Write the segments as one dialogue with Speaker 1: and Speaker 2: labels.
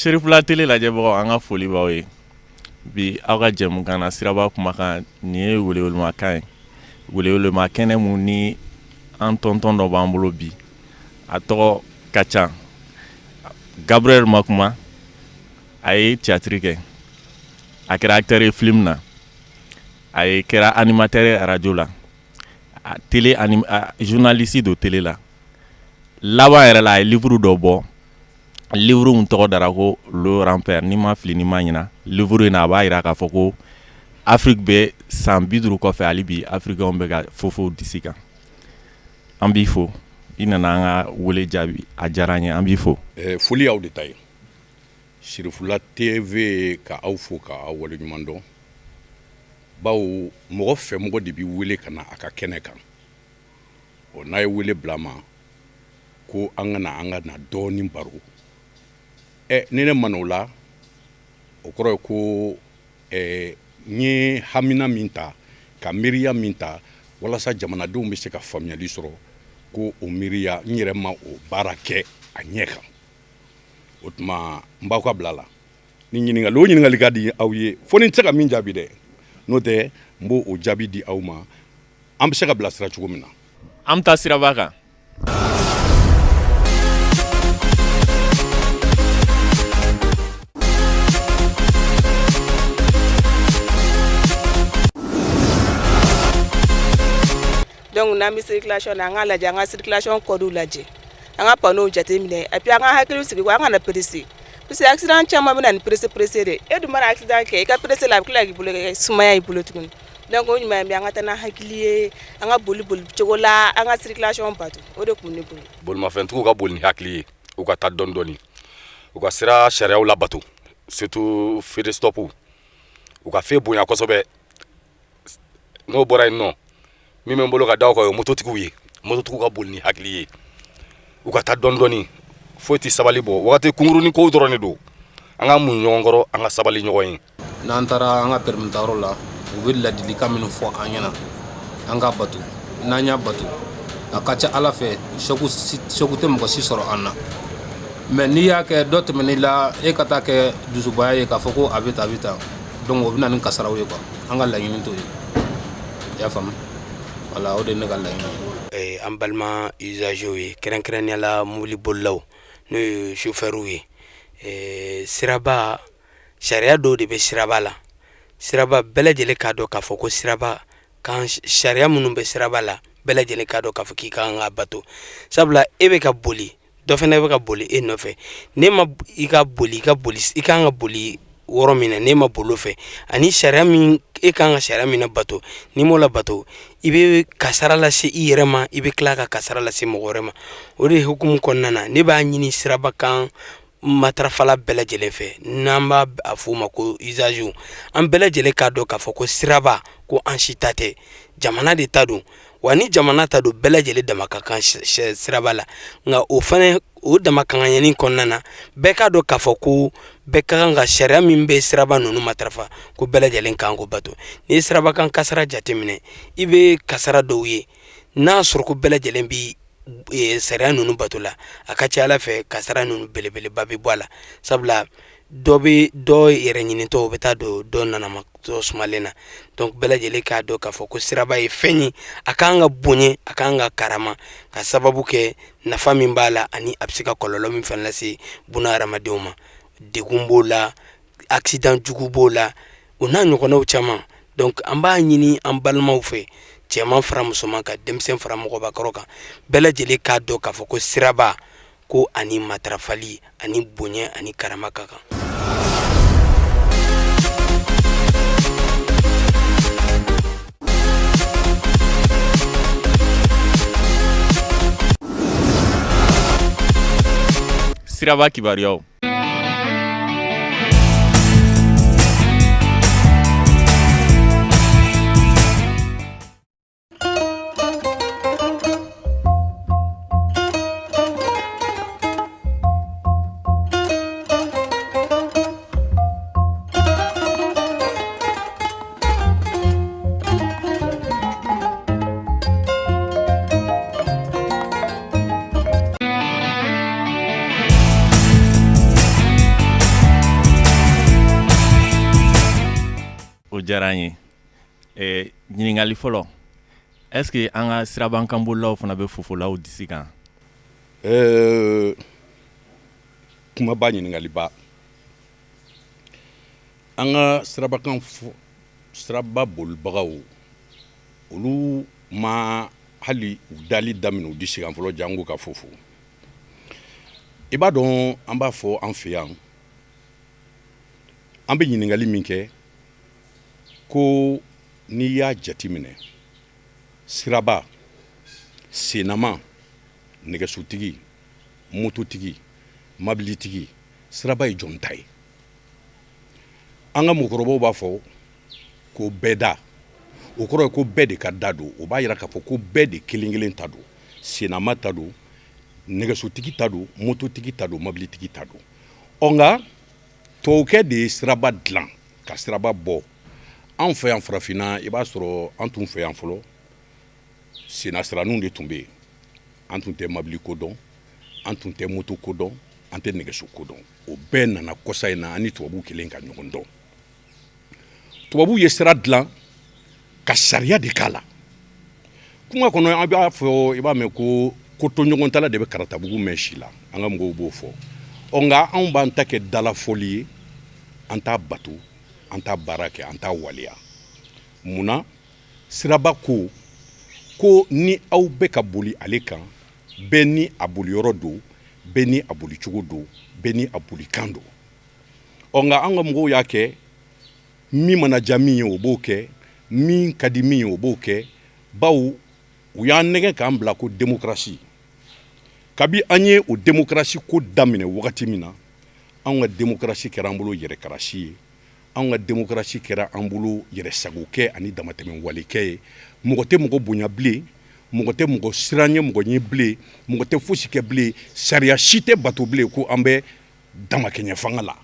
Speaker 1: Serifula tele lajɛbagaw, an ka foli b'aw ye bi aw ka jɛmukan na Siraba Kumakan. Nin ye welewelemakan ye, welewelema kɛnɛ mun ni an tɔntɔn dɔ b'an bolo bi, a tɔgɔ ka ca, Gabriel Makuma. A ye théâtre kɛ, a kɛra acteur ye film na, a ye kɛra animateur ye radio la, a télé journaliste don télé la. Laban yɛrɛ la, a ye livre dɔ bɔ, livre min tɔgɔ dara ko Le Repère. Ni ma fili, ni ma ɲina, livre in na, a b'a jira k'a fɔ ko Afrique bɛ san 50 kɔfɛ, hali bi africains bɛ ka fofo disi kan. An b'i fo, i nana an ka wele jaabi, a diyara an ye, an b'i fo.
Speaker 2: Foli y'aw de ta ye, Sirifula TV, ka aw fo ka aw waleɲuman dɔn, bawo mɔgɔ fɛ mɔgɔ de bɛ wele ka na a ka kɛnɛ kan. Ɔ, n'a ye wele bila ma ko an ka na, an ka na dɔɔnin baro. Ɛ, ni ne ma o la, o kɔrɔ ye ko n ye hamina min ta ka miiriya min ta walasa jamanadenw bɛ se ka faamuyali sɔrɔ, ko o miiriya n yɛrɛ ma o baara kɛ a ɲɛ kan. O tuma n b'aw ka bila la ni ɲininkali o ɲininkali ka di aw ye, fo ni n tɛ se ka min jaabi dɛ, n'o tɛ n b'o o jaabi di aw ma, an bɛ se ka bilasira cogo min na.
Speaker 1: An bɛ taa siraba kan.
Speaker 3: Donc n'an bɛ circulation na, an k'a lajɛ, an ka circulation code lajɛ, an ka panneau jateminɛ, et puis an ka hakili sigi, an kana presser, parce que accident caman bɛ na ni pressé pressé de. E dun mana accident kɛ i ka pressé la, a bɛ tila k'i bolo kɛ sumaya i bolo tuguni. Donc o ɲuman ye, an ka taa n'an hakili ye, an ka boli boli cogo la, an ka circulation bato. O de tun bɛ ne bolo.
Speaker 4: Bolimafɛntigiw ka boli ni hakili ye, u ka taa dɔɔni dɔɔni, u ka sira sariyaw labato, surtout feu de stop, u ka feu bonya kosɛbɛ. N'o bɔra yen nɔ, min bɛ n bolo ka da o kan, o ye mototigiw ye. Mototigiw ka boli ni hakili ye, u ka taa dɔɔni dɔɔni. Foyi tɛ sabali bɔ, wagati kunkurunin kow dɔrɔn de don. An ka muɲu ɲɔgɔn kɔrɔ, an ka sabali ɲɔgɔn ye.
Speaker 5: N'an taara an ka permis tayɔrɔ la, u bɛ ladilikan minnu fɔ an ɲɛna, an ka bato. N'an y'a bato, a ka ca Ala fɛ, choc tɛ mɔgɔ si sɔrɔ an na. Mais n'i y'a kɛ dɔ tɛmɛn'i la, e ka taa kɛ dusubaya ye k'a fɔ ko a bɛ tan, a bɛ tan, donc o bɛ na ni kasaraw ye quoi. An ka laɲini t'o ye, i y'a faamu? Voilà, o de ye ne ka laɲini
Speaker 6: ye. An balima usagers ye, kɛrɛnkɛrɛnnenya la mobili bolilaw, n'o ye chauffeurs ye, siraba sariya dɔw de bɛ siraba la. Siraba bɛɛ lajɛlen k'a dɔn k'a fɔ ko siraba kan sariya minnu bɛ siraba la, bɛɛ lajɛlen k'a dɔn k'a fɔ k'i ka kan ka bato, sabula e bɛ ka boli, dɔ fana bɛ ka boli e nɔfɛ. Ne ma i ka boli, i ka boli, i ka kan ka boli yɔrɔ min na, n'e ma boli o fɛ, ani sariya min e ka kan ka sariya min bato, n'i m'o labato, i bɛ kasara lase i yɛrɛ ma, i bɛ tila ka kasara lase mɔgɔ wɛrɛ ma. O de hukumu kɔnɔna na, ne b'a ɲini siraba kan matarafala bɛɛ lajɛlen fɛ, n'an b'a a fɔ o ma ko usagers, an bɛɛ lajɛlen k'a dɔn k'a fɔ ko siraba ko an si ta tɛ, jamana de ta don. Wa ni jamana ta don, bɛɛ lajɛlen dama ka kan siraba la. Nka o fana, o dama kankanyani kɔnɔna na, bɛɛ k'a dɔn k'a fɔ ko bɛɛ ka kan ka sariya min bɛ siraba ninnu matarafa, ko bɛɛ lajɛlen kan k'o bato. N'i ye siraba kan kasara jateminɛ, i bɛ kasara dɔw ye, n'a sɔrɔ ko bɛɛ lajɛlen bɛ sariya ninnu bato la, a ka ca Ala fɛ, kasara ninnu belebeleba bɛ bɔ a la, sabula dɔ bɛ dɔ yɛrɛ ɲinitɔ, o bɛ taa don dɔ nanama dɔ sumalen na. Donc bɛɛ lajɛlen k'a dɔn k'a fɔ ko siraba ye fɛn ye, a kan ka bonya, a kan ka karama, ka sababu kɛ nafa min b'a la, ani a bɛ se ka kɔlɔlɔ min fana lase buna hadamadenw ma. Degun b'o la, accident jugu b'o la, o n'a ɲɔgɔnnaw caman. Donc an b'a ɲini an balimaw fɛ, cɛman fara musoman kan, denmisɛn fara mɔgɔbakɔrɔ kan, bɛɛ lajɛlen k'a dɔn k'a fɔ ko siraba ko ani matarafali ani bonya ani karama ka kan.
Speaker 1: Siraba kibaruyaw. O diyara an ye. Ɲininkali fɔlɔ, est ce que an ka sirabakanbolilaw fana bɛ fofolaw disi kan?
Speaker 2: Kumaba, ɲininkaliba. An ka sirabakan siraba bolibagaw, olu ma hali u dali daminɛ u disi kan fɔlɔ, jango ka fofo. I b'a dɔn, an b'a fɔ an fɛ yan, an bɛ ɲininkali min kɛ ko n'i y'a jateminɛ, siraba sennama, nɛgɛsotigi, mototigi, mabilitigi, siraba ye jɔn ta ye? An ka mɔgɔkɔrɔbaw b'a fɔ ko bɛɛ da. O kɔrɔ ye ko bɛɛ de ka da don. O b'a yira k'a fɔ ko bɛɛ de kelen kelen ta don. Sennama ta don, nɛgɛsotigi ta don, mototigi ta don, mabilitigi ta don. Ɔ nka tubabukɛ de ye siraba dilan ka siraba bɔ anw fɛ yan farafinna. I b'a sɔrɔ an tun fɛ yan fɔlɔ, sennasiraninw de tun bɛ yen. An tun tɛ mabili ko dɔn, an tun tɛ moto ko dɔn, an tɛ nɛgɛso ko dɔn. O bɛɛ nana kɔsa in na, an ni tubabuw kelen ka ɲɔgɔn dɔn. Tubabuw ye sira dilan ka sariya de k'a la. Kuma kɔnɔ, an b'a fɔ, i b'a mɛn ko kotoɲɔgɔntala de bɛ karatabugu mɛn si la. An ka mɔgɔw b'o fɔ. Ɔ nka anw b'an ta kɛ dalafɔli ye, an t'a bato, an t'a baara kɛ, an t'a waleya. Mun na? Siraba ko ko ni aw bɛ ka boli ale kan, bɛɛ ni a boliyɔrɔ don, bɛɛ ni a bolicogo don, bɛɛ ni a bolikan don. Ɔ nka an ka mɔgɔw y'a kɛ, min mana diya min ye, o b'o kɛ, min ka di min ye, o b'o kɛ. Bawo u y'an nɛgɛ k'an bila ko démocratie. Kabi an ye o démocratie ko daminɛ wagati min na, anw ka démocratie kɛra an bolo yɛrɛkarasi ye, anw ka démocratie kɛra an bolo yɛrɛsagokɛ ani damatɛmɛ walekɛ ye. Mɔgɔ tɛ mɔgɔ bonya bilen, mɔgɔ tɛ mɔgɔ siran ɲɛ mɔgɔ ɲɛ bilen, mɔgɔ tɛ fosi kɛ bilen, sariya si tɛ bato bilen, ko an bɛ damakɛɲɛ fanga la.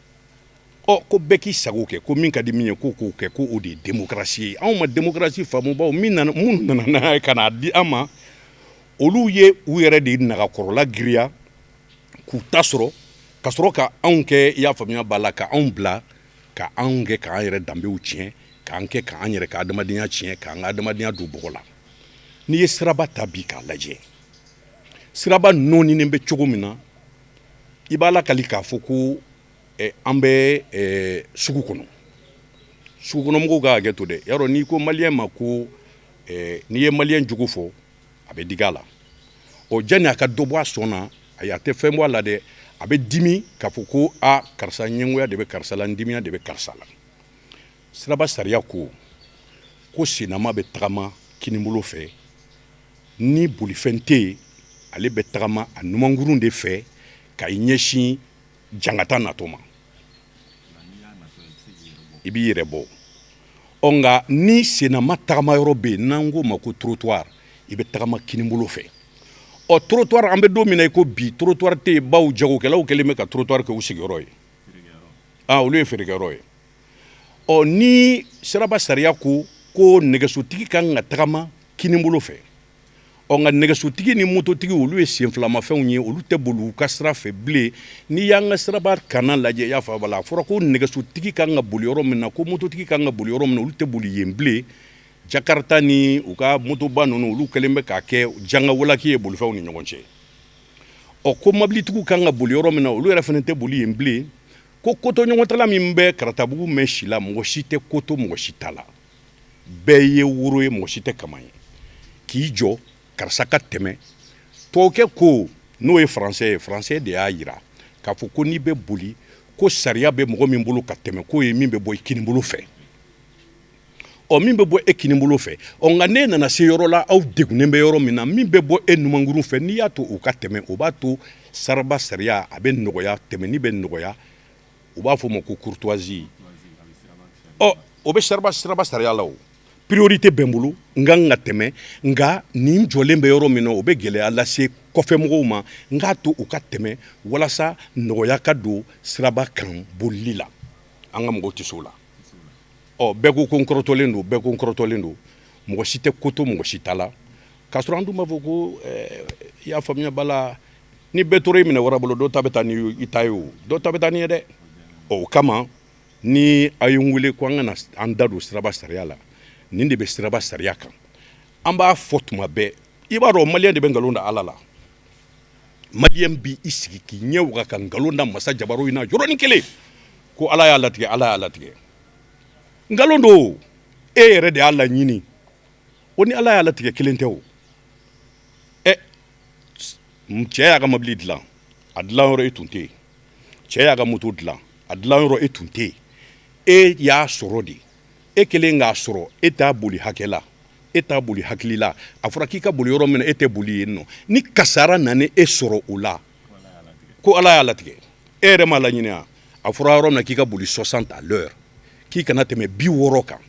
Speaker 2: Ɔ ko bɛɛ k'i sago kɛ, ko min ka di min ye, ko k'o kɛ, ko o de ye démocratie ye. Anw ma démocratie faamu, bawo min nana, minnu nana n'a ye ka n'a di an ma, olu ye u yɛrɛ de nagakɔrɔla giriya k'u ta sɔrɔ, ka sɔrɔ ka anw kɛ, i y'a faamuya b'a la, ka anw bila ka anw kɛ k'an yɛrɛ danbew tiɲɛ, k'an kɛ k'an yɛrɛ ka adamadenya tiɲɛ, k'an ka adamadenya don bɔgɔ la. N'i ye siraba ta bi k'a lajɛ, siraba nɔɔninen bɛ cogo min na, i b'a lakali k'a fɔ ko an bɛ sugu kɔnɔ. Sugu kɔnɔmɔgɔw ka hakɛ to dɛ. Yarɔ, n'i ko maliyɛn ma ko n'i ye maliyɛn jugu fɔ, a bɛ digi a la. Ɔ janni a ka dɔ bɔ a sɔn na, ayi, a tɛ fɛn bɔ a la dɛ, a bɛ dimi k'a fɔ ko a karisa ɲɛngoya de bɛ karisa la, n dimiya de bɛ karisa la. Siraba sariya ko ko sennama bɛ tagama kinibolo fɛ, ni bolifɛn tɛ yen, ale bɛ tagama a numankurun de fɛ ka i ɲɛsin jangata natɔ ma, i b'i yɛrɛ bɔ. Ɔ nka ni sennama tagama yɔrɔ bɛ yen, n'an k'o ma ko trottoir, i bɛ tagama kinibolo fɛ. Ɔ trottoir, an bɛ don min na i ko bi, trottoir tɛ yen, bawo jagokɛlaw kɛlen bɛ ka trottoir kɛ u sigiyɔrɔ ye, aa olu ye feerekɛyɔrɔ ye. Ɔ ni siraba sariya ko ko nɛgɛsotigi kan ka tagama kinibolo fɛ, ɔ nka nɛgɛsotigi ni mototigi, olu ye senfilamafɛnw ye, olu tɛ boli u ka sira fɛ bilen. N'i y'an ka siraba kanna lajɛ, i y'a fɔ a la, a fɔra ko nɛgɛsotigi kan ka boli yɔrɔ min na, ko mototigi kan ka boli yɔrɔ min na, olu tɛ boli yen bilen. Jakarta ni u ka motoba ninnu, olu kɛlen bɛ k'a kɛ jangawalaki ye bolifɛnw ni ɲɔgɔn cɛ. Ɔ ko mabilitigiw kan ka boli yɔrɔ min na, olu yɛrɛ fana tɛ boli yen bilen. Ko kotoɲɔgɔntala min bɛ karatabugu mɛn si la, mɔgɔ si tɛ koto mɔgɔ si ta la, bɛɛ ye woro ye, mɔgɔ si tɛ kaman ye. K'i jɔ karisa ka tɛmɛ. Tubabukɛ ko, n'o ye faransɛ ye, faransɛ de y'a yira k'a fɔ ko n'i bɛ boli, ko sariya bɛ mɔgɔ min bolo ka tɛmɛ, k'o ye min bɛ bɔ i kinibolo fɛ. Ɔ min bɛ bɔ e kinibolo fɛ, ɔ nka n'e nana se yɔrɔ la, aw degunnen bɛ yɔrɔ min na, min bɛ bɔ e numankurun fɛ, n'i y'a to o ka tɛmɛ, o b'a to siraba sariya a bɛ nɔgɔya, tɛmɛni bɛ nɔgɔya. U b'a fɔ o ma ko courtoisie. Ɔ o bɛ siraba sariya la. O priorité bɛ n bolo, n kan ka tɛmɛ, nka nin jɔlen bɛ yɔrɔ min na, o bɛ gɛlɛya lase kɔfɛmɔgɔw ma, n k'a to u ka tɛmɛ walasa nɔgɔya ka don siraba kan bolili la. An ka mɔgɔw tɛ se o la. Ɔ bɛɛ ko ko n kɔrɔtɔlen don, bɛɛ ko n kɔrɔtɔlen don, mɔgɔ si tɛ ko to mɔgɔ si ta la, k'a sɔrɔ an dun b'a fɔ ko i y'a faamuya b'a la, ni bɛɛ tora i minɛ wara bolo, dɔ ta bɛ taa ni i ta ye, o dɔ ta bɛ taa ni ye dɛ. Ɔ o kama Ni aw ye n wele ko an ka na an da don siraba sariya la, nin de bɛ siraba sariya kan. An b'a fɔ tuma bɛɛ, i b'a dɔn, maliyɛn de bɛ nkalon da Ala la. Maliyɛn b'i sigi k'i ɲɛ waga ka nkalon da masa jabaro in na yɔrɔnin kelen ko Ala y'a latigɛ, Ala y'a latigɛ. Nkalon don, e yɛrɛ de y'a laɲini. O ni Ala y'a latigɛ kelen tɛ o. Ɛ, cɛ y'a ka mobili dilan, a dilan yɔrɔ e tun tɛ yen. Cɛ y'a ka moto dilan, a dilan yɔrɔ e tun tɛ yen. E y'a sɔrɔ de. E kelen k'a sɔrɔ, e t'a boli hakɛ la, e t'a boli hakili la. A fɔra k'i ka boli yɔrɔ min na, e tɛ boli yen nɔ. Ni kasara nana e sɔrɔ o la, ko Ala y'a latigɛ, e yɛrɛ m'a laɲini. A fɔra yɔrɔ min na k'i ka boli 60 à l'heure, k'i kana tɛmɛ 60 kan,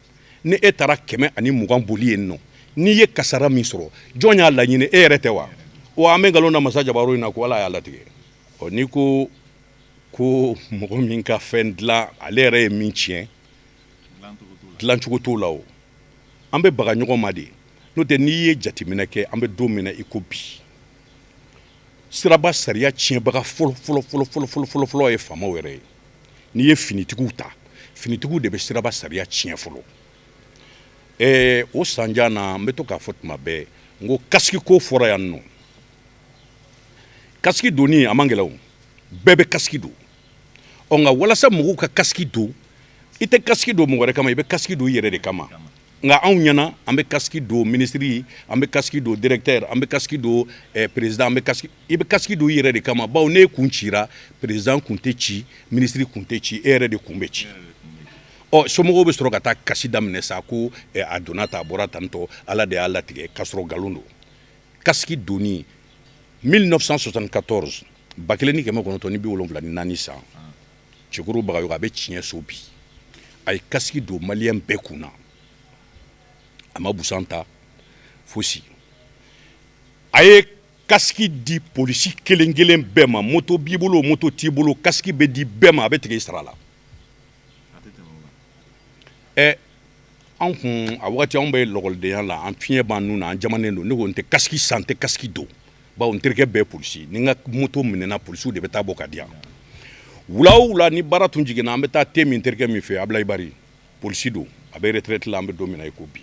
Speaker 2: ni e taara 120 boli yen nɔ, n'i ye kasara min sɔrɔ, jɔn y'a laɲini? E yɛrɛ tɛ wa? Wa an bɛ nkalon da masa jabaro in na ko Ala y'a latigɛ. Ɔ, n'i ko ko mɔgɔ min ka fɛn dilan, ale yɛrɛ ye min tiɲɛ, dilancogo t'o la. O an bɛ baga ɲɔgɔn ma de. N'o tɛ, n'i ye jateminɛ kɛ, an bɛ don min na i ko bi, siraba sariya tiɲɛbaga fɔlɔ fɔlɔ fɔlɔ fɔlɔ fɔlɔ fɔlɔ fɔlɔ ye faamaw yɛrɛ ye. N'i ye finitigiw ta, finitigiw de bɛ siraba sariya tiɲɛ fɔlɔ. O sanjan na, n bɛ to k'a fɔ tuma bɛɛ, n ko kasiki ko fɔra yan nɔ. Kasiki donni a man gɛlɛn o, bɛɛ bɛ kasiki don. Ɔ, nka walasa mɔgɔw ka kasiki don, i tɛ kasiki don mɔgɔ wɛrɛ kama, i bɛ kasiki don i yɛrɛ de kama. Nka anw ɲɛna, an bɛ kasiki don minisiri, an bɛ kasiki don directeur, an bɛ kasiki don président, an bɛ kasiki. I bɛ kasiki don i yɛrɛ de kama, bawo n'e kun cira, président kun tɛ ci, minisiri kun tɛ ci, e yɛrɛ de kun bɛ ci. Ɔ, somɔgɔw bɛ sɔrɔ ka taa kasi daminɛ sa ko a donna tan, a bɔra tan tɔ, Ala de y'a latigɛ, k'a sɔrɔ nkalon don. Kasiki donni, 1974, 1974 san, Cɛkoro Bagayogo, a bɛ tiɲɛ so bi, a ye kasiki don maliyɛn bɛɛ kun na. A ma busan ta fosi, a ye kasiki di polisi kelen kelen bɛɛ ma. Moto b'i bolo, moto t'i bolo, kasiki bɛ di bɛɛ ma, a bɛ tigɛ i sara la. Ɛ, anw kun a waati, anw bɛ lɔkɔlidenya la, an fiɲɛ b'an nun na, an jamanen don. Ne ko n tɛ kasiki san, n tɛ kasiki don, bawo n terikɛ bɛɛ polisi. Ni n ka moto minɛna, polisiw de bɛ taa bɔ ka di yan. Wula o wula, ni baara tun jiginna, an bɛ taa te min terikɛ min fɛ, Abulayi Bari, polisi don, a bɛ retraite la, an bɛ don min na i ko bi.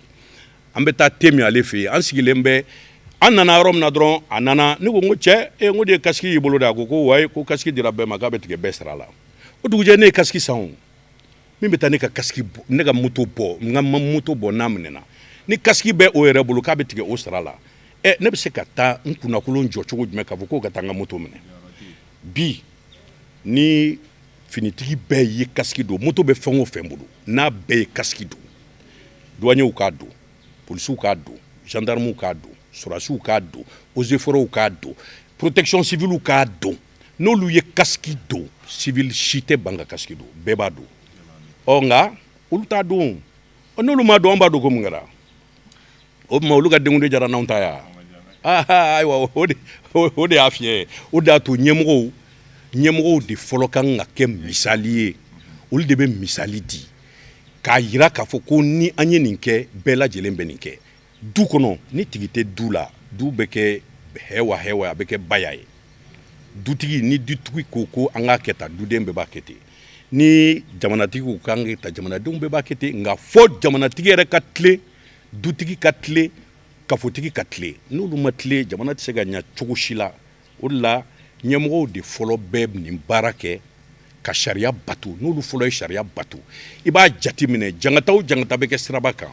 Speaker 2: An bɛ taa te min ale fɛ yen. An sigilen bɛ, an nana yɔrɔ min na dɔrɔn, a nana. Ne ko, n ko cɛ, e, n ko de ye kasiki y'i bolo dɛ. A ko ko wayi, ko kasiki dira bɛɛ ma, k'a bɛ tigɛ bɛɛ sara la. O dugujɛ, ne ye kasiki san. O min bɛ taa ne ka kasiki, ne ka moto bɔ, n ka moto bɔ n'a minɛna, ni kasiki bɛ o yɛrɛ bolo k'a bɛ tigɛ o sara la, ɛ, ne bɛ se ka taa n kunnakolon jɔ cogo jumɛn k'a fɔ k'o ka taa n ka moto minɛ? Bi, ni finitigi bɛɛ ye kasiki don, moto bɛ fɛn o fɛn bolo, n'a bɛɛ ye kasiki don, douaniers k'a don, polisiw k'a don, gendarmew k'a don, sɔrɔdasiw k'a don, eaux et forêts k'a don, protection civile k'a don, n'olu ye kasiki don, civil si tɛ ban ka kasiki don, bɛɛ b'a don. Ɔ, nka olu t'a don. Ɔ, n'olu m'a don, an b'a don ko mun kɛra? O tuma olu ka denkundi jara n'anw ta ya. Ayiwa, o de y'a fiɲɛ ye. O de y'a to ɲɛmɔgɔw de fɔlɔ kan ka kɛ misali ye. Olu de bɛ misali di k'a yira k'a fɔ ko ni an ye nin kɛ, bɛɛ lajɛlen bɛ nin kɛ. Du kɔnɔ, ni tigi tɛ du la, du bɛ kɛ hɛwa hɛwa, a bɛ kɛ baya ye. Dutigi, ni dutigi ko ko an k'a kɛ tan, duden bɛɛ b'a kɛ ten. Ni jamanatigi ko k'an kɛ tan, jamanadenw bɛɛ b'a kɛ ten. Nka fo jamanatigi yɛrɛ ka tilen, dutigi ka tilen, kafotigi ka tilen. N'olu ma tilen, jamana tɛ se ka ɲɛ cogo si la. O de la, ɲɛmɔgɔw de fɔlɔ bɛ nin baara kɛ ka sariya bato. N'olu fɔlɔ ye sariya bato, i b'a jateminɛ, jangata o jangata bɛ kɛ siraba kan,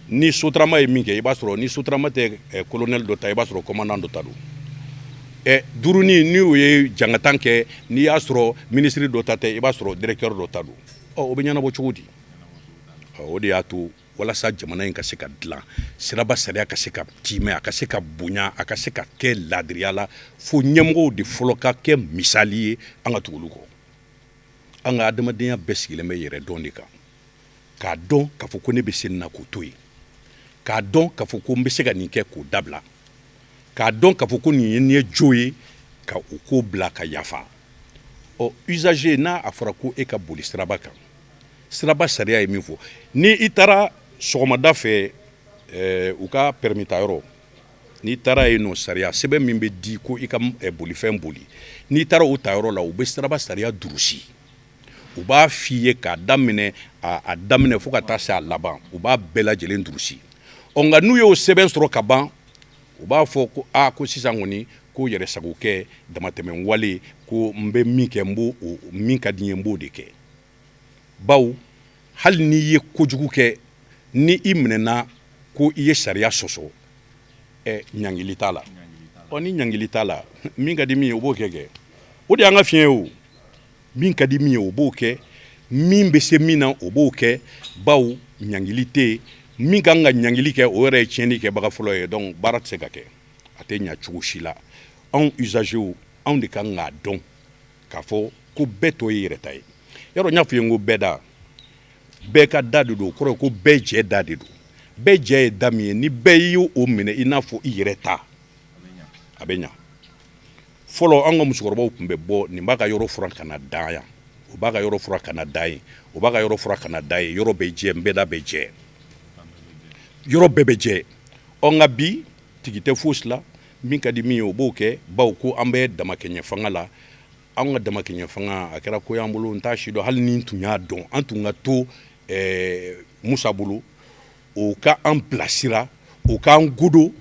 Speaker 2: ni sotarama ye min kɛ, i b'a sɔrɔ ni sotarama tɛ colonel dɔ ta, i b'a sɔrɔ commandant dɔ ta don. Ɛ, duurunin ni o ye jangatan kɛ, n'i y'a sɔrɔ minisiri dɔ ta tɛ, i b'a sɔrɔ directeur dɔ ta don. Ɔ, o bɛ ɲɛnabɔ cogo di? O de y'a to, walasa jamana in ka se ka dilan, siraba sariya ka se ka timɛ, a ka se ka bonya, a ka se ka kɛ laadiriya la, fo ɲɛmɔgɔw de fɔlɔ ka kɛ misali ye, an ka tugu olu kɔ. An ka adamadenya bɛɛ sigilen bɛ yɛrɛ dɔn de kan, k'a dɔn k'a fɔ ko ne bɛ se nin na, k'o to yen, k'a dɔn k'a fɔ ko n bɛ se ka nin kɛ, k'o dabila, k'a dɔn k'a fɔ ko nin ye nin ye jo ye, ka o ko bila, ka yafa. Ɔ, usager, n'a a fɔra ko e ka boli siraba kan, siraba sariya ye min fɔ, ni i taara sɔgɔmada fɛ u ka permis ta yɔrɔ, n'i taara yen nɔ, sariya sɛbɛn min bɛ di ko i ka bolifɛn boli, n'i taara o ta yɔrɔ la, u bɛ siraba sariya durusi. U b'a f'i ye k'a daminɛ a daminɛ fo ka taa se a laban, u b'a bɛɛ lajɛlen durusi. Ɔ nka n'u y'o sɛbɛn sɔrɔ ka ban, u b'a fɔ ko aa, ko sisan kɔni, ko yɛrɛsago kɛ, damatɛmɛ wale, ko n bɛ min kɛ, n b'o min ka di n ye, n b'o de kɛ. Bawo hali n'i ye kojugu kɛ, ni i minɛna ko i ye sariya sɔsɔ, ɛ ɲangili t'a la. Ɔ ni ɲangili t'a la, min ka di min ye, o b'o kɛ. O de y'an ka fiɲɛ ye. O min ka di min ye, o b'o kɛ. Min bɛ se min na, o b'o kɛ, bawo ɲangili tɛ yen. Min kan ka ɲangili kɛ, o yɛrɛ ye tiɲɛni kɛbaga fɔlɔ ye. Donc baara tɛ se ka kɛ, a tɛ ɲa cogo si la. Anw usagers, anw de kan k'a dɔn k'a fɔ ko bɛɛ tɔ ye yɛrɛ ta ye. Yɔrɔ n y'a f'i ye, n ko bɛɛ da, bɛɛ ka da de don. O kɔrɔ ye ko bɛɛ jɛ da de don. Bɛɛ jɛ ye da min ye, ni bɛɛ y'o minɛ i n'a fɔ i yɛrɛ ta, a bɛ ɲa. Fɔlɔ, an ka musokɔrɔbaw tun bɛ bɔ, nin b'a ka yɔrɔ furan ka na dan yan, o b'a ka yɔrɔ furan ka na da yen, o b'a ka yɔrɔ furan ka na da yen. Yɔrɔ bɛ jɛ, nbɛda bɛ jɛ, yɔrɔ bɛɛ bɛ jɛ. Ɔ nka bi, tigi tɛ fosi la. Min ka di min ye, o b'o kɛ, bawo ko an bɛ damakɛɲɛ fanga la. Anw ka damakɛɲɛ fanga, a kɛra ko y'an bolo, n t'a si dɔn. Hali ni n tun y'a dɔn, an tun ka to Musa bolo, o ka an bilasira, o k'an godo,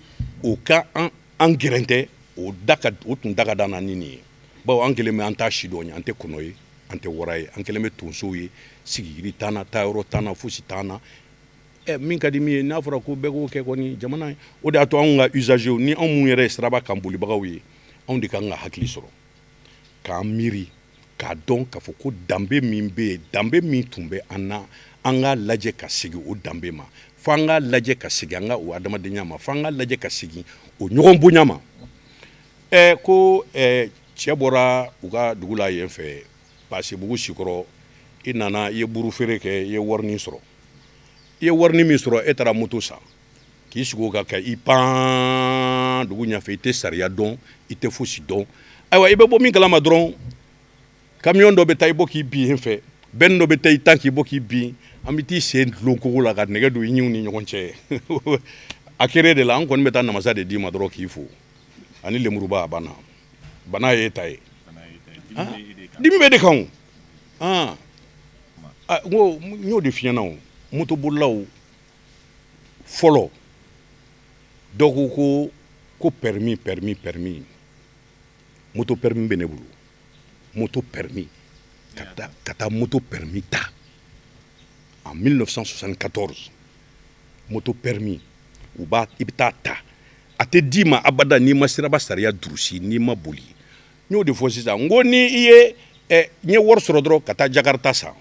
Speaker 2: o ka an gɛrɛntɛ, o da ka o tun da ka d'an na ni nin ye, bawo an kɛlen bɛ, an t'a si dɔn. An tɛ kɔnɔ ye, an tɛ wara ye, an kɛlen bɛ tonsow ye. Sigiyiri t'an na, taayɔrɔ t'an na, fosi t'an na. Ɛ min ka di min ye, n'a fɔra ko bɛɛ k'o kɛ kɔni, jamana ye. O de y'a to anw ka usagers ni anw mun yɛrɛ ye siraba kan bolibagaw ye, anw de kan ka hakili sɔrɔ k'an miiri k'a dɔn k'a fɔ ko danbe min bɛ yen, danbe min tun bɛ an na, an k'a lajɛ ka segin o danbe ma, fo an k'a lajɛ ka segin an ka o adamadenya ma, fo an k'a lajɛ ka segin o ɲɔgɔn bonya ma. Ɛ ko ɛ cɛ bɔra u ka dugu la yen fɛ, Basibugu Sikɔrɔ, i nana, i ye buru feere kɛ, i ye warinin sɔrɔ. I ye warinin min sɔrɔ, e taara moto san k'i sigi o kan ka i pan dugu ɲɛfɛ. I tɛ sariya dɔn, i tɛ fosi dɔn. Ayiwa, i bɛ bɔ min kalama dɔrɔn, kamiyɔn dɔ bɛ taa i bɔ k'i bin yen fɛ, bɛn dɔ bɛ taa i tan k'i bɔ k'i bin. An bɛ t'i sen dulon kogo la ka nɛgɛ don i ɲinw ni ɲɔgɔn cɛ. A kɛra de la, an kɔni bɛ taa namasa de d'i ma dɔrɔn k'i fo ani lemuruba. A banna, bana ye e ta ye, dimi bɛ de kan o. N ko n y'o de f'i ɲɛna. O motobolilaw fɔlɔ, dɔ ko ko permis, permis, permis, moto permis bɛ ne bolo. Moto permis, ka taa moto permis ta en 1974, moto permis, u b'a, i bɛ taa ta, a tɛ d'i ma abada n'i ma siraba sariya durusi, n'i ma boli. N y'o de fɔ sisan, n ko ni i ye ɛ n ye wari sɔrɔ dɔrɔn ka taa Jakarta san.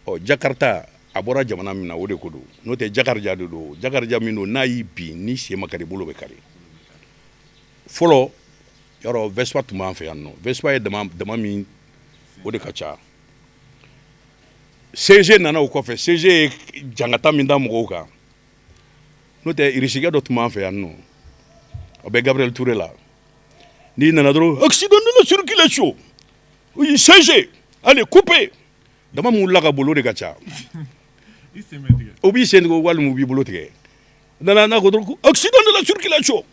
Speaker 2: Ɔ Jakarta, a bɔra jamana min na, o de ko don. N'o tɛ, Jakarija de don. Jakarija min don, n'a y'i bin, ni sen ma kari, bolo bɛ kari. Fɔlɔ yɔrɔ, Vespa tun b'an fɛ yan nɔ. Vespa ye dama dama min, o de ka ca. CG nana o kɔfɛ. CG ye jangata min da mɔgɔw kan. N'o tɛ, irisikɛ dɔ tun b'an fɛ yan nɔ, o bɛ Gabriel Touré la. N'i nana dɔrɔn, accident de la circulation, oui, CG, allez, coupez. Dama min wulila ka boli, o de ka ca. O b'i sen tigɛ walima u b'i bolo tigɛ. Nana n'a ko dɔrɔn, accident de la circulation,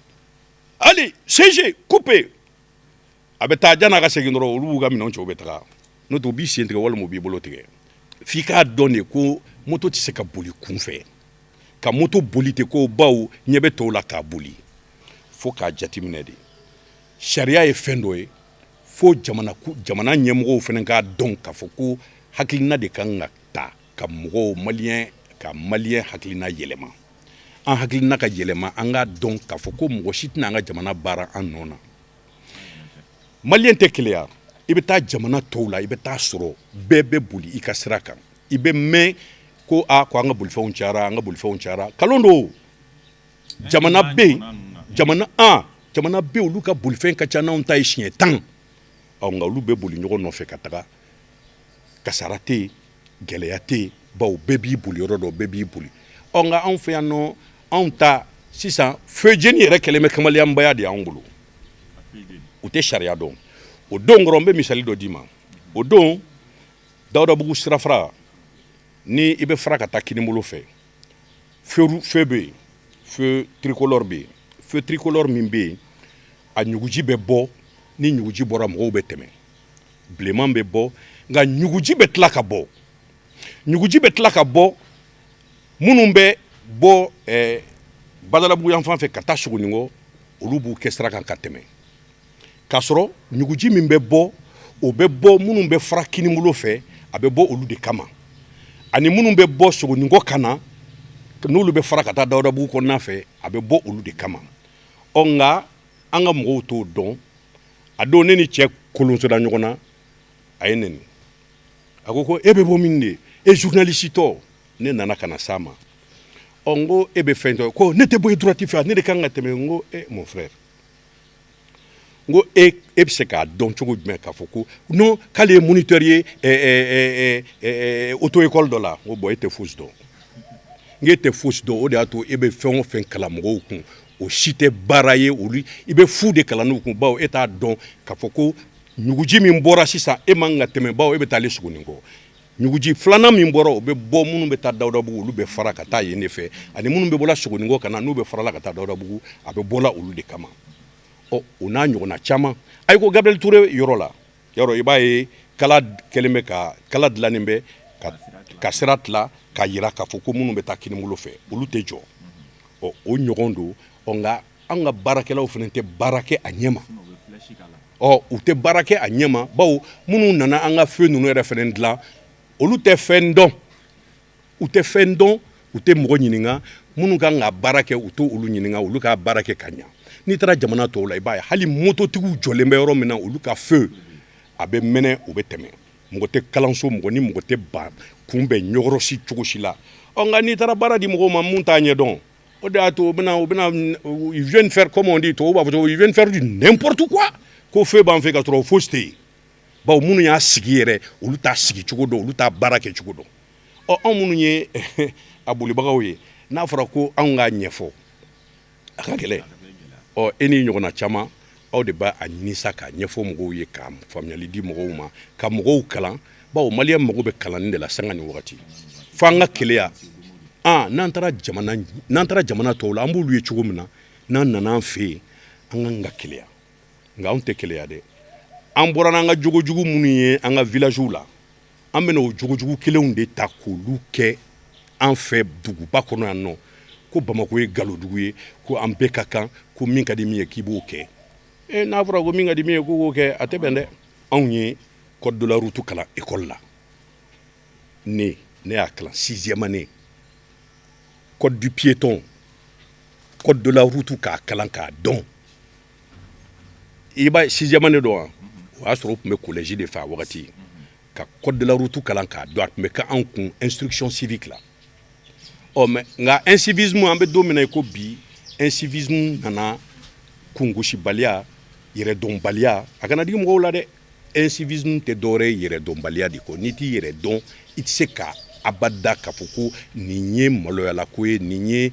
Speaker 2: allez, CG, coupez. A bɛ taa, jan'a ka segin dɔrɔn, olu b'u ka minɛnw cɛ, u bɛ taga. N'o tɛ, u b'i sen tigɛ walima u b'i bolo tigɛ. F'i k'a dɔn de ko moto tɛ se ka boli kunfɛ, ka moto boli ten ko baw ɲɛ bɛ tɔw la k'a boli. Fo k'a jateminɛ de, sariya ye fɛn dɔ ye. Fo jamana jamana ɲɛmɔgɔw fana k'a dɔn k'a fɔ ko hakilina de kan ka ta ka mɔgɔw maliyɛn, ka maliyɛn hakilina yɛlɛma, an hakilina ka yɛlɛma. An k'a dɔn k'a fɔ ko mɔgɔ si tɛna an ka jamana baara an nɔ na. Maliyɛn tɛ keleya. I bɛ taa jamana tɔw la, i bɛ taa sɔrɔ bɛɛ bɛ boli i ka sira kan. I bɛ mɛn ko a ko an ka bolifɛnw cayara, an ka bolifɛnw cayara. Kalon don. Jamana bɛ yen, jamana an jamana bɛ yen, olu ka bolifɛn ka ca n'anw ta ye siɲɛ 10. Ɔ nka olu bɛ boli ɲɔgɔn nɔfɛ ka taga, kasara tɛ yen, gɛlɛya tɛ yen, bawo bɛɛ b'i boli yɔrɔ dɔ, bɛɛ b'i boli. Ɔ nka anw fɛ yan nɔ, anw ta sisan, feu jeni yɛrɛ kɛlen bɛ kamalenbaya de y'anw bolo. U tɛ sariya dɔn. O don kɔrɔ, n bɛ misali dɔ d'i ma. O don, Dawudabugu sirafara, ni i bɛ fara ka taa kinibolo fɛ, feu bɛ yen, feu tricolore bɛ yen. Feu tricolore min bɛ yen, a ɲuguji bɛ bɔ. Ni ɲuguji bɔra, mɔgɔw bɛ tɛmɛ. Bilenman bɛ bɔ. Nka ɲuguji bɛ tila ka bɔ, ɲuguji bɛ tila ka bɔ minnu bɛ bɔ Badalabugu yan fan fɛ ka taa Sogoninkɔ, olu b'u kɛ sira kan ka tɛmɛ, k'a sɔrɔ ɲuguji min bɛ bɔ, o bɛ bɔ minnu bɛ fara kinibolo fɛ, a bɛ bɔ olu de kama, ani minnu bɛ bɔ Sogoninkɔ ka na, n'olu bɛ fara ka taa Dawudabugu kɔnɔna fɛ, a bɛ bɔ olu de kama. Ɔ nka an ka mɔgɔw t'o dɔn. A don ne ni cɛ kolonsora ɲɔgɔn na, a ye neni, a ko ko e bɛ bɔ min de, e journaliste tɔ. Ne nana ka na s'a ma. Ɔ n ko e bɛ fɛn tɔ, ko ne tɛ bɔ i droite fɛ, ne de kan ka tɛmɛ. N ko e mon frère, n ko e bɛ se k'a dɔn cogo jumɛn k'a fɔ ko non, k'ale ye moniteur ye auto école dɔ la? N ko bon, e tɛ fosi dɔn. N k'e tɛ fosi dɔn, o de y'a to e bɛ fɛn o fɛn kalan mɔgɔw kun, o si tɛ baara ye. Olu i bɛ fu de kalan n'u kun, bawo e t'a dɔn k'a fɔ ko ɲuguji min bɔra sisan, e man ka tɛmɛ, bawo e bɛ taa ale Sogoninkɔ. Ɲuguji filanan min bɔra, o bɛ bɔ minnu bɛ taa Dawudabugu, olu bɛ fara ka taa yen de fɛ, ani minnu bɛ bɔla Sogoninkɔ ka na, n'u bɛ farala ka taa Dawudabugu, a bɛ bɔla olu de kama. Ɔ o n'a ɲɔgɔnna caman. Ayi ko Gabriel Touré yɔrɔ la, yɔrɔ i b'a ye kala kɛlen bɛ ka kala dilannen bɛ ka sira tila k'a yira k'a fɔ ko minnu bɛ taa kinibolo fɛ, olu tɛ jɔ. Ɔ o ɲɔgɔn don. Ɔ nka an ka baarakɛlaw fana tɛ baara kɛ a ɲɛ ma. Ɔ u tɛ baara kɛ a ɲɛ ma, bawo minnu nana an ka feu ninnu yɛrɛ fana dilan, olu tɛ fɛn dɔn, u tɛ fɛn dɔn, u tɛ mɔgɔ ɲininka. Minnu kan ka baara kɛ, u t'olu ɲininka, olu ka baara kɛ ka ɲa. N'i taara jamana tɔw la, i b'a ye hali mototigiw jɔlen bɛ yɔrɔ min na, olu ka feu a bɛ mɛnɛ, u bɛ tɛmɛ, mɔgɔ tɛ kalanso, mɔgɔ ni mɔgɔ tɛ ban kunbɛn ɲɔgɔrɔ si cogo si la. Ɔ nka n'i taara baara di mɔgɔw ma mun t'a ɲɛdɔn, o de y'a to u bɛna ils viennent faire, comme on dit, tubabu b'a fɔ cogo, ils viennent faire du n'importe quoi, ko feu b'an fɛ ka sɔrɔ fosi tɛ yen, bawo minnu y'a sigi yɛrɛ, olu t'a sigi cogo dɔn, olu t'a baara kɛ cogo dɔn. Ɔ anw minnu ye a bolibagaw ye, n'a fɔra ko anw k'a ɲɛfɔ, a ka gɛlɛn. Ɔ e ni ɲɔgɔnna caman, aw de b'a ɲini sa k'a ɲɛfɔ mɔgɔw ye, ka faamuyali di mɔgɔw ma, ka mɔgɔw kalan, bawo maliyɛn mago bɛ kalanni de la sanga ni wagati, fo an ka keleya. N'an taara jamana tɔw la, an b'olu ye cogo min na, n'an nana an fɛ yen, an kan ka keleya. Nka anw tɛ keleya dɛ. An bɔra n'an ka jogojugu minnu ye an ka villagew la, an bɛna o jogojugu kelenw de ta k'olu kɛ an fɛ duguba kɔnɔ yan nɔ, ko Bamakɔ ye galodugu ye, ko an bɛɛ ka kan, ko min ka di min ye k'i b'o kɛ. E n'a fɔra ko min ka di min ye k'o k'o kɛ, a tɛ bɛn dɛ. Anw ye code de la route kalan école la. Ne y'a kalan sixième année, code du piéton, code de la route, k'a kalan k'a dɔn. I b'a ye, sixième année dɔn wa? O y'a sɔrɔ o tun bɛ collège de fɛ a wagati, ka code de la route kalan k'a dɔn. A tun bɛ kɛ anw kun instruction civique la. Ɔ mais nka incivisme, an bɛ don min na i ko bi, incivisme nana, kungosibaliya, yɛrɛdɔnbaliya, a kana digi mɔgɔw la dɛ. Incivisme tɛ dɔwɛrɛ ye yɛrɛdɔnbaliya de kɔ. N'i t'i yɛrɛ dɔn, i tɛ se ka abada k'a fɔ ko nin ye maloyalako ye, nin ye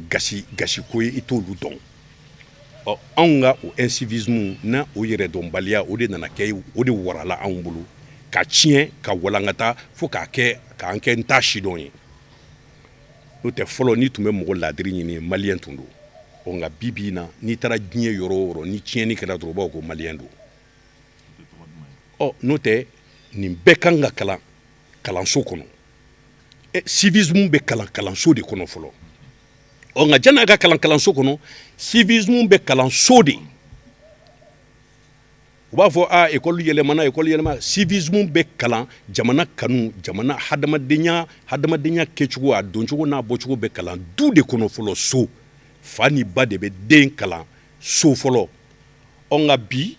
Speaker 2: gasi gasiko ye, i t'olu dɔn. Ɔ anw ka o incivisme na, o yɛrɛdɔnbaliya, o de nana kɛ, o de warala anw bolo ka tiɲɛ, ka walankata fo k'a kɛ k'an kɛ n t'a sidɔn ye. N'o tɛ, fɔlɔ n'i tun bɛ mɔgɔ ladiri ɲini, maliyɛn tun don. Ɔ nka bi bi in na, n'i taara diɲɛ yɔrɔ o yɔrɔ, ni tiɲɛni kɛra dɔrɔn, u b'a fɔ ko maliyɛn don. Ɔ n'o tɛ, nin bɛɛ kan ka kalan kalanso kɔnɔ. Civisme bɛ kalan kalanso de kɔnɔ fɔlɔ. Ɔ nka janni a ka kalan kalanso kɔnɔ, civisme bɛ kalanso de. U b'a fɔ a école yɛlɛmana, école yɛlɛma. Civisme bɛ kalan, jamana kanu, jamana hadamadenya, hadamadenya kɛcogo, a doncogo n'a bɔcogo bɛ kalan du de kɔnɔ fɔlɔ, so. Fa ni ba de bɛ den kalan so fɔlɔ. Ɔ nka bi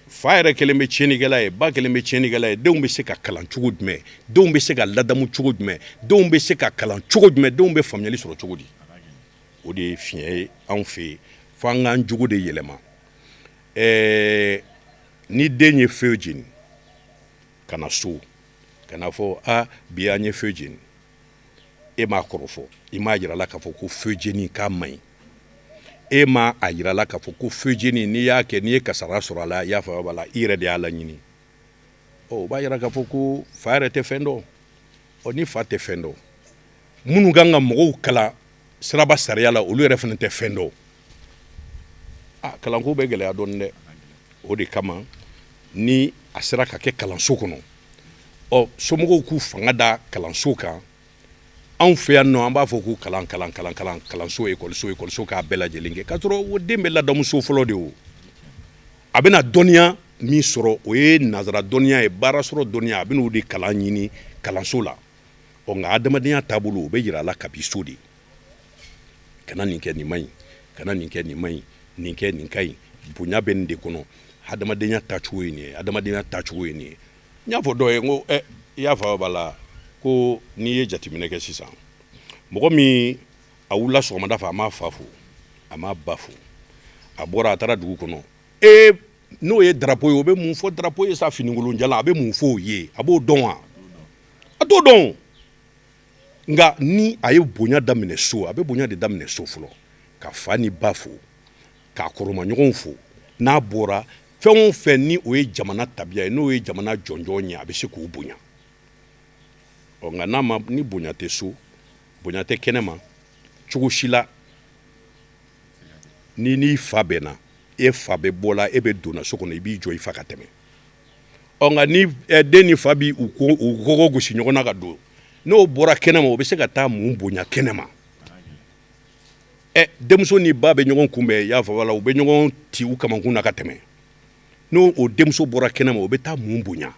Speaker 2: fa yɛrɛ kɛlen bɛ tiɲɛnikɛla ye, ba kɛlen bɛ tiɲɛnikɛla ye. Denw bɛ se ka kalan cogo jumɛn? Denw bɛ se ka ladamu cogo jumɛn? Denw bɛ se ka kalan cogo jumɛn? Denw bɛ faamuyali sɔrɔ cogo di? O de ye fiɲɛ ye anw fɛ yen, fo an k'an jogo de yɛlɛma. Ni den ye feu jeni ka na so, ka na fɔ a bi an ye feu jeni, e m'a kɔrɔfɔ, i m'a yira la k'a fɔ ko feu jeni k'a man ɲi, e ma a yira la k'a fɔ ko feu jeni, n'i y'a kɛ, n'i ye kasara sɔrɔ a la, i y'a fɔ b'a la, i yɛrɛ de y'a laɲini. Ɔ o b'a yira k'a fɔ ko fa yɛrɛ tɛ fɛn dɔn. Ɔ ni fa tɛ fɛn dɔn, minnu kan ka mɔgɔw kalan siraba sariya la, olu yɛrɛ fana tɛ fɛn dɔn, a kalanko bɛ gɛlɛya dɔɔnin dɛ. O de kama ni a A sera ka kɛ kalanso kɔnɔ. Ɔ, somɔgɔw k'u fanga da kalanso kan. Anw fɛ yan nɔ, an b'a fɔ ko kalan, kalan, kalan, kalan, kalanso, ekɔliso, ekɔliso, k'a bɛɛ lajɛlen kɛ, k'a sɔrɔ o den bɛ ladamu so fɔlɔ de. O a bɛna dɔnniya min sɔrɔ, o ye nanzara dɔnniya ye, baara sɔrɔ dɔnniya, a bɛn'o de kalan ɲini kalanso la. Ɔ, nka adamadenya taabolo, o bɛ yira a la kabi so de. Kana nin kɛ, nin man ɲi. Kana nin kɛ, nin man ɲi. Nin kɛ, nin ka ɲi. Bonya bɛ nin de kɔnɔ. Adamadenya taacogo ye nin ye, adamadenya taacogo ye nin ye. N y'a fɔ dɔw ye, n ko ɛ, i y'a fɔ b'a la ko n'i ye jateminɛ kɛ sisan, mɔgɔ min a wulila sɔgɔmada fɛ, a m'a fa fo, a m'a ba fo, a bɔra, a taara dugu kɔnɔ, e n'o ye darapo ye, o bɛ mun fɔ darapo ye sa? Finikolon jalan, a bɛ mun fɔ o ye? A b'o dɔn wa? A t'o dɔn. Nka ni a ye bonya daminɛ so, a bɛ bonya de daminɛ so fɔlɔ, ka fa ni ba fo, k'a kɔrɔmaɲɔgɔnw fo. N'a bɔra, fɛn o fɛn ni o ye jamana tabiya ye, n'o ye jamana jɔnjɔn ye, a bɛ se k'o bonya. Ɔ, nka n'a ma, ni bonya tɛ so, bonya tɛ kɛnɛma cogo si la. Ni n'i fa bɛnna, e fa bɛ bɔ la, e bɛ donna so kɔnɔ, i b'i jɔ i fa ka tɛmɛ. Ɔ, nka ni den ni fa bi u ko u kɔgɔ gosi ɲɔgɔn na ka don, n'o bɔra kɛnɛma, o bɛ se ka taa mun bonya kɛnɛma? Ɛ, denmuso ni ba bɛ ɲɔgɔn kunbɛn, i y'a fɔ wala, u bɛ ɲɔgɔn ci u kamankun na ka tɛmɛ. N'o o denmuso bɔra kɛnɛma, o bɛ taa mun bonya?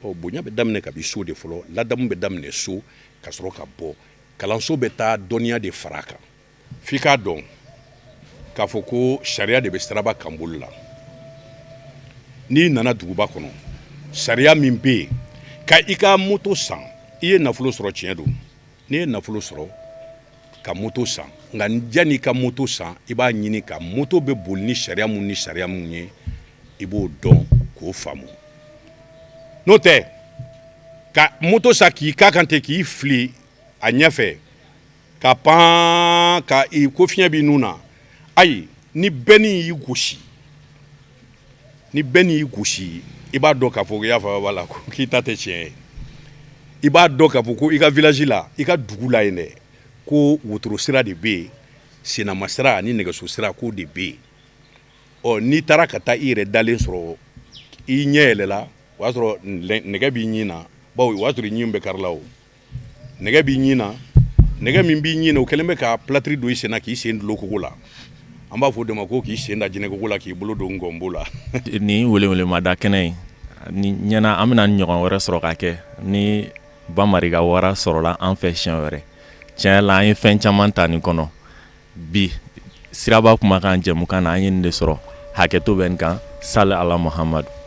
Speaker 2: Ɔ, bonya bɛ daminɛ kabi so de fɔlɔ. Ladamu bɛ daminɛ so ka sɔrɔ ka bɔ kalanso, bɛ taa dɔnniya de fara a kan. F'i k'a dɔn k'a fɔ ko sariya de bɛ siraba kan boli la. N'i nana duguba kɔnɔ, sariya min bɛ yen, ka i ka moto san, i ye nafolo sɔrɔ, tiɲɛ don, n'i ye nafolo sɔrɔ ka moto san, nka janni i ka moto san, i b'a ɲini ka moto bɛ boli ni sariya mun ni sariya mun ye, i b'o dɔn k'o faamu. N'o tɛ, ka moto san k'i k'a kan ten, k'i fili a ɲɛfɛ ka pan ka i ko fiɲɛ b'i nun na, ayi. Ni bɛnni y'i gosi, ni bɛnni y'i gosi, i b'a dɔn k'a fɔ i y'a fɔ wala k'i ta tɛ tiɲɛ ye. I b'a dɔn k'a fɔ ko i ka village la, i ka dugu la yen dɛ, ko wotoro sira de bɛ yen, sennama sira ani nɛgɛso sira, k'o de bɛ yen. Ɔ, n'i taara ka taa i yɛrɛ dalen sɔrɔ, i ɲɛ yɛlɛla, o y'a sɔrɔ nɛgɛ b'i ɲin na, bawo o y'a sɔrɔ i ɲin bɛ kari la. O nɛgɛ b'i ɲin na, nɛgɛ min b'i ɲin na, o kɛlen bɛ ka plâtre don i sen na, k'i sen dulon kogo la. An b'a fɔ o de ma ko k'i sen da jinɛkogo la, k'i bolo don ngɔnbo la.
Speaker 1: Nin welewelemada kɛnɛ in ni ɲɛna, an bɛna ɲɔgɔn wɛrɛ sɔrɔ ka kɛ ni Bamari ka wara sɔrɔla an fɛ siɲɛ wɛrɛ. Tiɲɛ la, an ye fɛn caman ta nin kɔnɔ bi. Siraba kumakan jɛmukan na, an ye nin de sɔrɔ. Hakɛto bɛ nin kan. Sali ala Muhamadu.